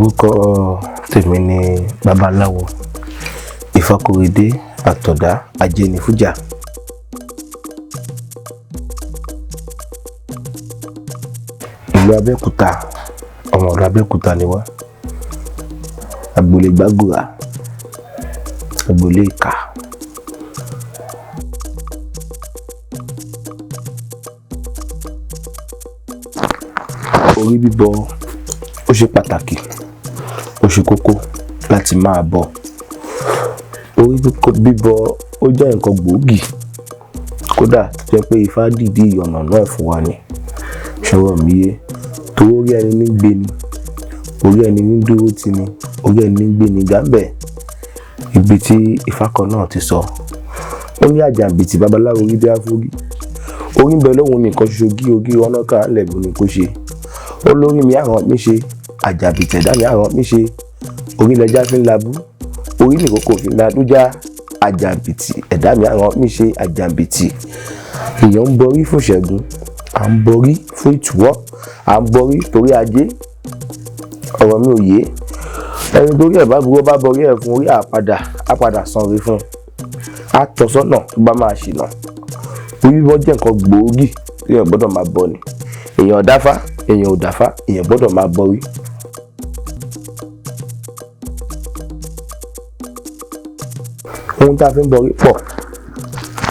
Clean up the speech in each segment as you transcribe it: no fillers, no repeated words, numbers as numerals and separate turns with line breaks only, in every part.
Orúkọ tèmi ni Babaláwo Ifákóredé Àtọ̀dá Ajénifújà. Ìlú Abẹ́òkúta, ọmọ ìlú Abẹ́òkúta ni wá. Agboolé Gbàgùrà, agboolé Ìkà. Orí bíbọ ó ṣe pàtàkì, ó ṣe kókó láti máa bọ. Orí bíbọ ó jẹ́ nǹkan gbòógì, kódà tó jẹ́ pé Ifá dìídì yànnàná ẹ̀ fún wa ni. Ṣọ̀rọ̀ mi yé, torí orí ẹni ní gbé ni, orí ẹni ní dúró ti ni, orí ẹni ní gbé ni gábẹ̀. Ibi tí Ifá kan náà ti sọ, ó ní àjàǹbìtì babaláwo orí bí áfúrí. Orí ń bẹ lóhun nìkan ṣoṣo gí orí ọ̀nà kan lẹ̀bù ni kó ṣe. Ó lórí mi àrán mi ṣe, àjàǹbìtì ẹ̀dá mi àrán mi ṣe. Orí lẹja fi ń labú, orí nìkókò fi ń ladújá. Àjàǹbìtì ẹ̀dá mi àrán mi ṣe àjàǹbìtì. Èèyàn ń bọrí fún ìṣẹ́gun, à ń bọrí fún ìtúwọ́, à ń bọrí torí ajé. Ọ̀rọ̀ mi ò yé. Ẹni torí ẹ̀ bá burú bá bọrí ẹ̀ fún orí àpadà, á padà sanre fún un. Á tọ́ sọ́nà tó bá máa ṣìnà. Orí bíbọ jẹ́ nǹkan gbòógì tí èèyàn gbọ́dọ̀ máa bọ ni. Èèyàn dáfá, èèyàn ò dáfá, èèyàn gbọ́dọ̀ máa bọrí. Ohun tí a fi ń bọrí pọ̀,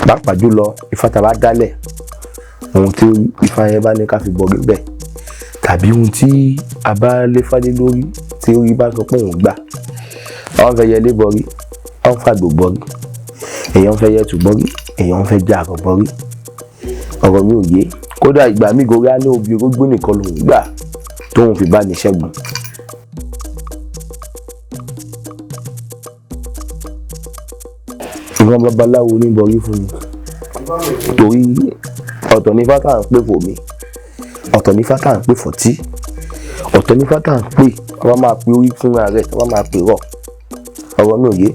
pàápàá jùlọ Ifá tá a bá dálẹ̀, ohun tí Ifá yẹn bá ní ká fi bọrí bẹ́ẹ̀, tàbí ohun tí a bá léfá lé lórí tí orí bá sọ pé òun gbà. Wọ́n fẹ́ yẹlé bọrí, wọ́n fàgbò bọrí, èèyàn fẹ́ yẹtù bọrí, èèyàn fẹ́ já àrọ̀ bọrí. Ọ̀rọ̀ mi ò yé. Kódà ìgbà míì gorí á ní obì orógbó nìkan lòún gbà tóun fi bá ní ṣẹ́gun. Ìran babaláwo ní bọrí fún mi, torí ọ̀tọ̀ ní Ifá tá à ń pè fòmí, ọ̀tọ̀ ní Ifá tá à ń pè fọ̀tí, ọ̀tọ̀ ní Ifá tá à ń pè wọ́n máa pe orí fúnra rẹ̀, wọ́n máa pè rọ̀. Ọ̀rọ̀ mi ò yé.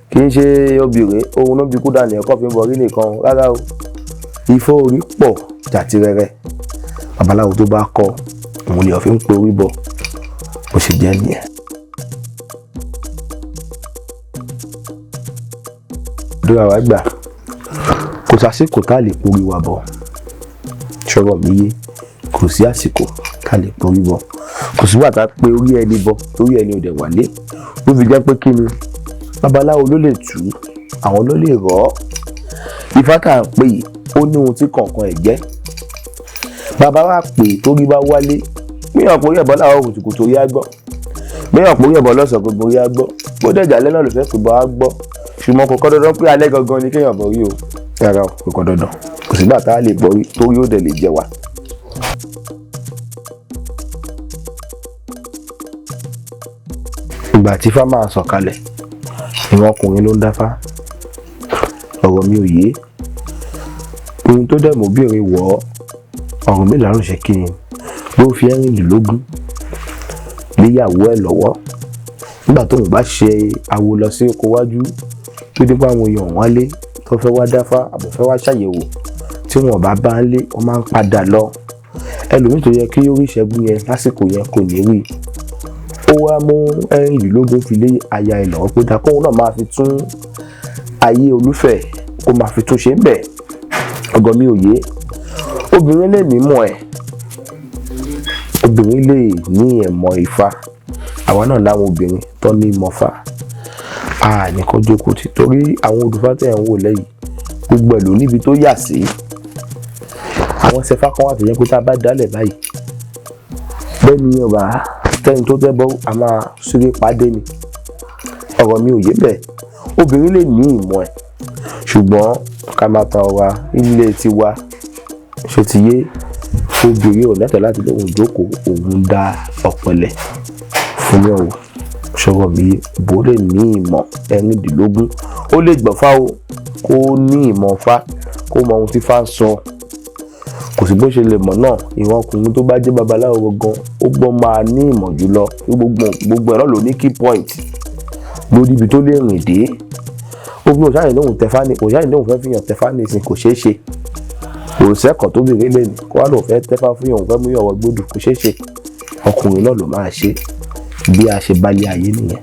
Kì í ṣe obìnrin ohun ló bí kúdà ní ẹ̀kọ́ fi ń bọrí nìkan rárá o. Ifá orí pọ̀ jàtirẹrẹ. Babaláwo tó bá kọ́ òun lè fi ń pe orí bọ, bó ṣe jẹ́ nìyẹn. Àdúrà wa gbà, kò sásìkò tá a lè porí wa bọ̀. Ṣọ̀rọ̀ mi yé, kò sí àsìkò tá a lè porí bọ̀. Kò sígbà tá a pe orí ẹni bọ̀ torí ẹni ò dẹ̀ wálé. Ló fi jẹ́ pé kí ni babaláwo ló lè tú, àwọn ló lè rọ̀ ọ́. Ifá tá à ń pè yìí ó ní ohun tí kọ̀ọ̀kan ẹ̀ jẹ́. Bàbá wa pè torí bá wálé, míyàn porí ẹ̀bọ láàárọ̀ kùtùkùtù orí á gbọ́, míyàn porí ẹ̀bọ lọ́sàn-án gbogbo orí á gbọ́, bó dẹ̀jà alẹ́ náà ló fẹ́ pè bọ́ á gbọ́. Ṣùgbọ́n kò kọ́ dandan pé alẹ́ gangan ni kéèyàn bọrí o. Rárá o, kò kọ́ dandan. Kò sígbà tá a lè bọrí torí ó dẹ̀ lè jẹ wá. Ìgbà tí Ifá máa sọ̀kalẹ̀, ìran ọkùnrin ló ń dáfá. Ọ̀rọ̀ mi ò yé. Ohun tó dẹ̀ mọ́bìnrin wọ̀ ọ́, Ọ̀rúnmìlà ló ṣe kí ni ló fi 24 léyàwó ẹ̀ lọ́wọ́. Nígbà tóun bá ṣe awo lọ sí oko wájú tó dé bá àwọn èèyàn wálé tó fẹ́ wá dáfá àbò fẹ́ wá ṣàyẹ̀wò, tí wọ́n bá bá ń lé, wọ́n máa ń padà lọ. Ẹlòmíì tó yẹ kí ó rí ìṣẹ́gun yẹn lásìkò yẹn kò ní rí. Ó wá mú 24 fi lé aya ẹ̀ lọ́wọ́ pé dákóhun náà máa fi tún ayé olúfẹ̀ kó máa fi tún ṣe ń bẹ̀. Ọ̀gọ̀ mi ò yé. Obìnrin lè nímọ̀ ẹ̀, obìnrin lè ní ẹ̀mọ̀ Ifá. Àwa náà láwọn obìnrin tó ní ìmọ̀ Ifá. A nìkan jókòó tì torí àwọn odùfá tẹ̀ ń wò lẹ́yìn gbogbo ẹ̀ ló níbi tó yà sí. Àwọn sẹfá kan wà tó yẹ pé tá a bá dálẹ̀ báyìí, bẹ́ẹ̀ ni ọba tẹ́ni tó tẹ́ bọ́ a máa ṣeré pàdé ni. Ọ̀rọ̀ mi ò yé bẹ́ẹ̀. Obìnrin lè ní ìmọ̀ ẹ̀, ṣùgbọ́n ká máa tan wa ilé tiwa ṣe ti yé. Obìnrin ò lẹ́tọ̀ọ́ láti lóhùn jókòó òun dá ọ̀pẹ̀lẹ̀ fún yàn o. Ṣọ̀rọ̀ mi yé, bó lè ní ìmọ̀ 24, ó lè gbọ̀nfá o, kó ní ìmọ̀ Ifá, kó mọ ohun tí Ifá ń sọ. Kò sí bó ṣe lè mọ̀ náà. Ìran ọkùnrin tó bá jẹ́ babaláwo gangan ó gbọ́n máa ní ìmọ̀ jùlọ. Gbogbo ẹ̀rọ ló ní key point lórí ibi tó lè rìn dé. Obìnrin òṣàyìn lóhùn tẹfá ni, òṣàyìn lóhùn fẹ́ fi hàn tẹfá ní ìsìn, kò ṣeé ṣe. Kò sẹ́kọ̀ọ́ tó bèrè lẹ́nu kó wá lóun fẹ́ tẹfá fún yàn, òun fẹ́ mú yàn wọ gbódù, kò ṣeé ṣe. Ọkùnrin náà ló máa ṣe. Bí a ṣe bá lé ayé nìyẹn.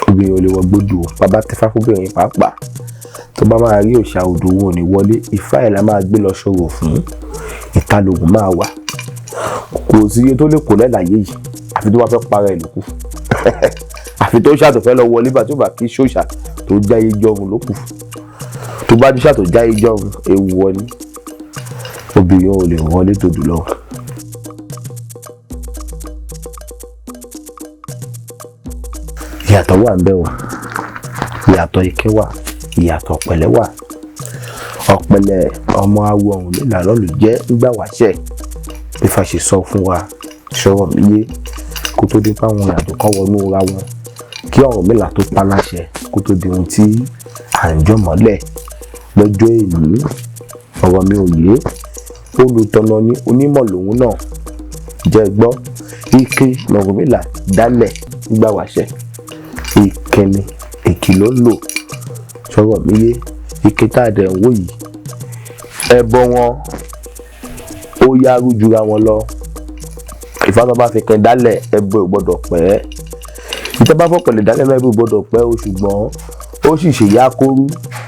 Obìnrin ò lè wọ gbódù o. Bàbá tẹfá fóbìnrin pàápàá, tó bá máa rí òòṣà odò, wọn ò ní wọlé. Ifá ẹ̀ la máa gbé lọ ṣòro fún, ìta lògùn máa wà. Kò sí iye tó lè kó lẹ́láyé yìí, àfi tó bá fẹ́ para ẹ̀ lókù, àfi tó ṣàtò fẹ́ lọ wọlé bá tó bá kí ṣòṣà tó jáyé jọrun lókù. Tó bá ṣàtò jáyé jọrun, ewu wọlé. Obìnrin ò lè wọlé tó dùn lọ. Ìyàtọ̀ wà ń bẹ o. Ìyàtọ̀ ike wà, ìyàtọ̀ ọ̀pẹ̀lẹ̀ wà. Ọ̀pẹ̀lẹ̀ ọmọ awo Ọ̀rúnmìlà lọ́lù jẹ́ nígbà wáṣẹ̀. Bí Ifá ṣe sọ fún wa, sọ̀rọ̀ mi yé, kó tó dé fáwọn ìyàtọ̀ kan wọnú ra wọn, kí Ọ̀rúnmìlà tó pa láṣẹ, kó tó di ohun tí à ń jọmọ́lẹ̀ lọ́jọ́ èní. Ọ̀rọ̀ mi ò yé. Olùtọ̀nà ni onímọ̀ lòun náà jẹ́ gbọ́. Ike lọ̀rúnmìlà dálẹ̀ nígbà wáṣẹ̀. Ike ni èkì ló ń lò. Sọ̀rọ̀ mi yé. Ike tá a dẹ̀ ń wò yìí, ẹbọ wọn ó yárú jura wọn lọ. Ifá tó bá fi kan dálẹ̀, ẹbọ ò gbọ́dọ̀ pẹ́. Ìtọ́ bá fọkànlẹ̀ dálẹ̀ náà, ẹbọ ò gbọ́dọ̀ pẹ́ o, ṣùgbọ́n ó sì ṣèyá kóru.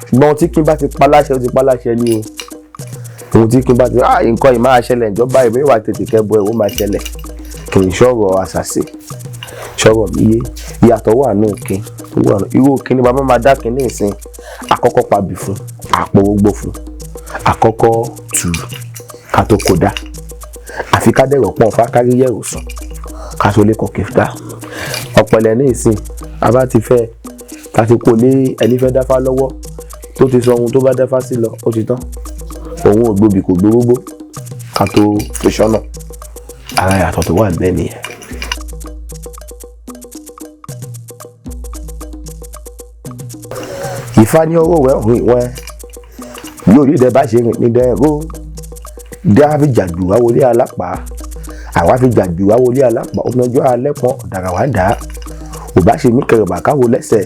Ṣùgbọ́n ohun tí kí n bá ti pa láṣẹ, ó ti pa láṣẹ ni o. Ohun tí kí n bá ti nǹkan yìí máa ṣẹlẹ̀ ìjọba ìwé ìwà tètè kẹbọ ẹ̀ ó máa ṣẹlẹ̀. Kì í ṣọ̀rọ̀ àṣàṣe. Sọ̀rọ̀ mi yé. Ìyàtọ̀ wà nù òkè. Irú òkè ni bàbá máa dá kínní ìsìn. Àkọ́kọ́ pabì fún, àpò gbogbo fún, àkọ́kọ́ tù ká tó kó dá. Àfi ká dẹ̀rọ̀ pọ̀n fá kárí yẹ̀rù sùn ká tó lè kọ̀ kífta. Ọ̀pẹ̀lẹ̀ ní ìsìn, a bá ti fẹ́ ká ti kó lé ẹni fẹ́ dáfá lọ́wọ́ tó ti sọ ohun tó bá dáfá sí lọ, ó ti tán. Òun ò gbòbì kò gbógbó ká tó fi sọ́nà. Ara ìyàtọ̀ tó wà níbẹ̀ nìyẹn. Ifá ní ọwọ́ wẹ̀ ọ̀hún ìwọ̀n yóò rí ìdẹ bá ṣe rìn ní dẹ́rọ dé àfijàdù àwọlé alápá, àwọn àfijàdù àwọlé alápá, ọmọ ọjọ́ alẹ́ pọn ọ̀dàrà wà ń dà á ò bá ṣe mí kẹrẹ̀bà káwo lẹ́sẹ̀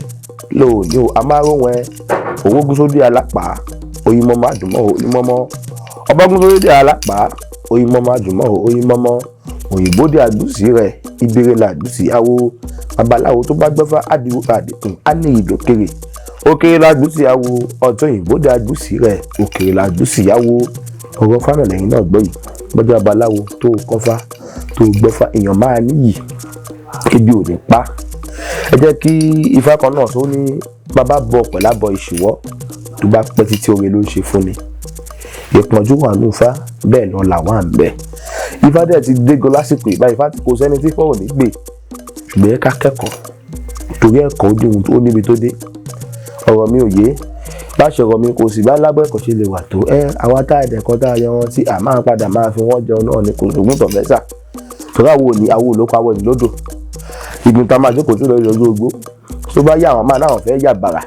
lóòní o amáró wọn owó gúnṣódì alápá oyin mọ́mọ́ àdùnmọ́ oyin mọ́mọ́ ọba gúnṣódì alápá oyin mọ́mọ́ àdùnmọ́ oyin mọ́mọ́ òyìnbó dé àdúsí rẹ̀ ibere làdúsí awo babaláwo tó bá gbẹ́fà àdìwò àdìkùn á ní ìdókèrè òkèrè làdúsí awo ọ̀tún òyìnbó dé àdúsí rẹ̀ òkèrè làdúsí awo. Ọ̀rọ̀ fáwọn lẹ́yìn náà gbọ́ yìí, gbọ́dọ̀ babaláwo tó kọ́fá tó gbọ́fá èèyàn máa níyì ebi ò ní pa. Ẹ jẹ́ kí ifá kan náà tó ní bàbá bọ pẹ̀lú àbọ̀ ìṣìwọ́ tó bá pẹ́ títí oore ló ń ṣe fún ni. Ìpọ́njú wà nù ifá bẹ́ẹ̀ lọ là wà ń bẹ̀. Ifá dẹ̀ ti dégo lásìkò ìbá ifá kò sẹ́ni tí fọ́ọ̀ ní gbè. Ṣùgbọ́n ẹ ká kẹ́kọ̀ọ́ torí ẹ̀kọ́ ó dé ohun tó níbi tó dé. Ọ̀rọ̀ mi ò yé. Báṣọ ọ̀rọ̀ mi kò sì bá lábọ́ ẹ̀kọ́ ṣe lè wà tó. Ẹ àwa tá ẹ̀dẹ̀kọ́ tá a yẹ wọn tí a máa padà máa fi wọ́n jẹun náà ni kò sóògùn tọ̀ fẹ́ sà. Torí àwo ni àwo ló pa àwọ̀ ní lódò. Ibi tá a máa jókòó tó lórí ojú ogbó. Tó bá yá àwọn máa náà fẹ́ yà bàrà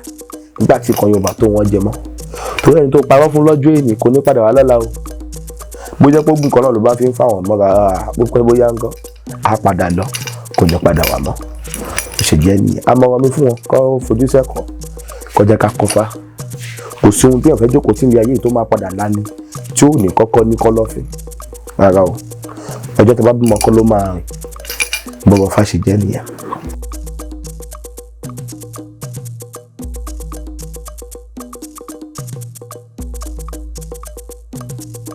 nígbà tí kan Yorùbá tó wọ́n jẹ mọ́. Torí ẹni tó parọ́ fún lọ́jọ́ èní kò ní padà wá lọ́la o. Bó jẹ́ pé ogun kan náà ló bá fi ń fáwọn mọ́ra, bó pẹ́ bóyá ńkọ́, á padà lọ, kò ní padà wá mọ́. Ó ṣe jẹ́ nìyẹn. Àmọ̀ràn mi fún wọn kó fojú sẹ́kọ̀ọ́, kó jẹ́ ká kọ́fá. Kò sí ohun tí èèyàn fẹ́ jókòó sí ilé ayé tó máa padà lání tí ó ní kọ́kọ́ ní kọ́lọ́fín. Rárá o. Ọjọ́ tó bá bímọ kọ́ ló máa rìn. Bọ́rọ̀ fá ṣe jẹ́ nìyẹn.